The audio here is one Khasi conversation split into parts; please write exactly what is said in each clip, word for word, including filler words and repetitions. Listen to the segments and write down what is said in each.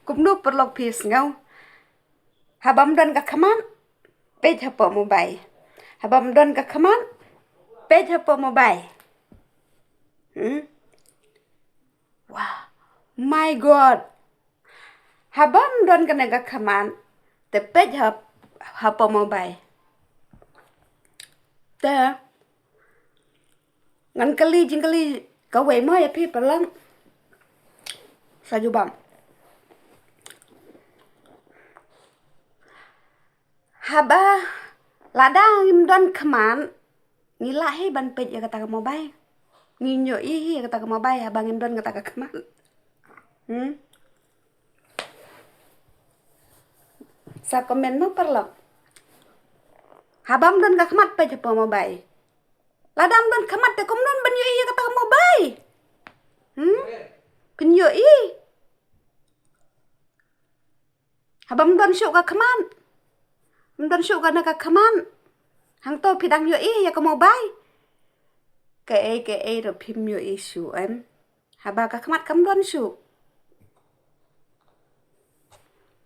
Kumno paralok phi sngew? Haba ym don ka khmat, peit hapoh mobile. Haba ym don ka khmat, peit hapoh mobile. Hmm? Wah, my God. Haba ym don kane ka khmat, te peit hap, hapoh mobile. Te ngan kylli jingkylli kawei mo ïa phi paralok. Sa jubab. Haba lada ngim don khmat, ngi lah hi ban peit ïa kata ka mobile? Ngin ïohi hi ïa kata ka mobile haba ngim don kata ka khmat? Hmm? Sa comment mo paralok. Haba ym don ka khmat peit hapoh mobile. Lada ym don khmat te kumno ban ïohi ïa kata ka mobile? Hmm? Phin ïohi. Haba ym don shuh ka khmat. Ym don shuh kane ka khmat. Hangto phi dang ïohi ïa ka mobile. Kaei kaei ruh phim ïohi shuh em. Haba ka khmat kam don shuh.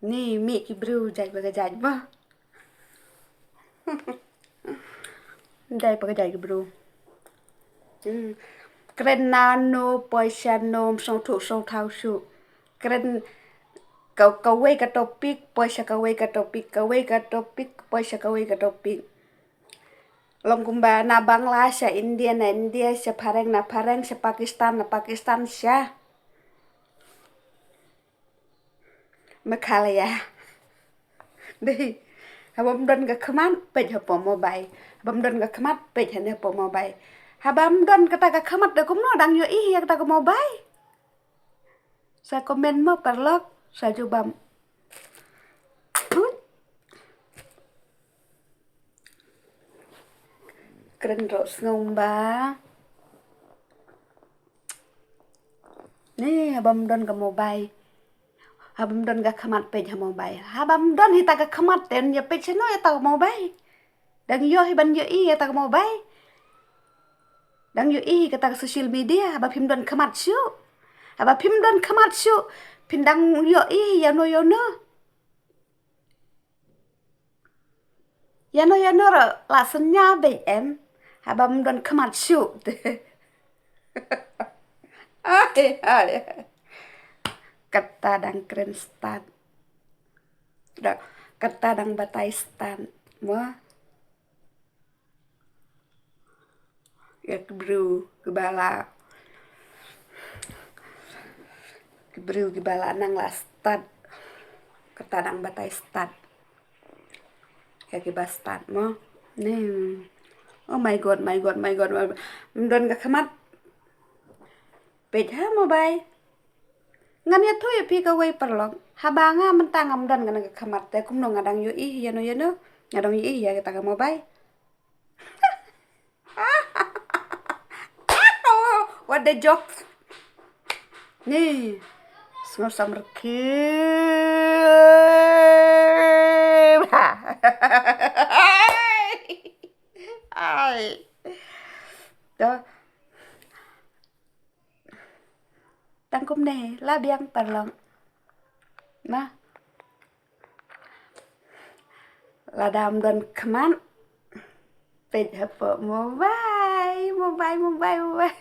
Ni mih ki briew jait ba ka jait ba. Dei pa ka jait ki briew. Hmm. Kren nano, poi shano, ym sngewthuh sngewthaw shuh. Kren ka, kawei ka topic, poi sha kawei ka topic, kawei ka topic, poi sha kawei ka topic. Long kumba na Bangla sha India, na India sha phareng, na phareng sha Pakistan, na Pakistan sha Meghalaya. Dei. Haba ym don ka khmat, peit hapoh mobile. Haba ym don ka khmat, peit hangne hapoh mobile. Haba ym don kata ka khmat, te kumno dang ïohi ïa kata ka mobile? Sa comment mo paralok, sa jubab. Tut. Kren ruh sngew ba. Ni, haba ym don ka mobile. Haba ym don ka khmat peit ha mobile. Haba ym don hi ta ka khmat te ïa peit shano ïa ta ka mobile. Dang ïoh hi ban ïohi ïa ta ka mobile. Dang ïohi hi kata ka social media. Haba phim don khmat shuh. Haba phim don khmat shuh. Phin dang ïohi hi ïano ïano. Ïano ïano ruh la synñia beit em. Haba ym don khmat shuh. Ai, ai. Kata dang kren stad. Dang, kata dang batai stad. Mo. Ïa ki briew kiba la, ki briew kiba la nang la stad. Kata dang batai stad. Ïa kiba stad mo. Ni. Oh my God, my God, my God, my God. Ym don ka khmat. Peit ha mobile. Ngan ïathuh ïa phi kawei paralok. Haba nga mynta ngam don kane ka khmat te kumno nga dang ïohi ïano ïano. Nga dang ïohi ïa kata ka mobile. What the joke? Ni. Sngewsam rkhie. Ai. Ai. Dah. Tang kumne, la biang paralok. Nah. Lada ym don khmat. Peit hapoh mobile, mobile, mobile, mobile.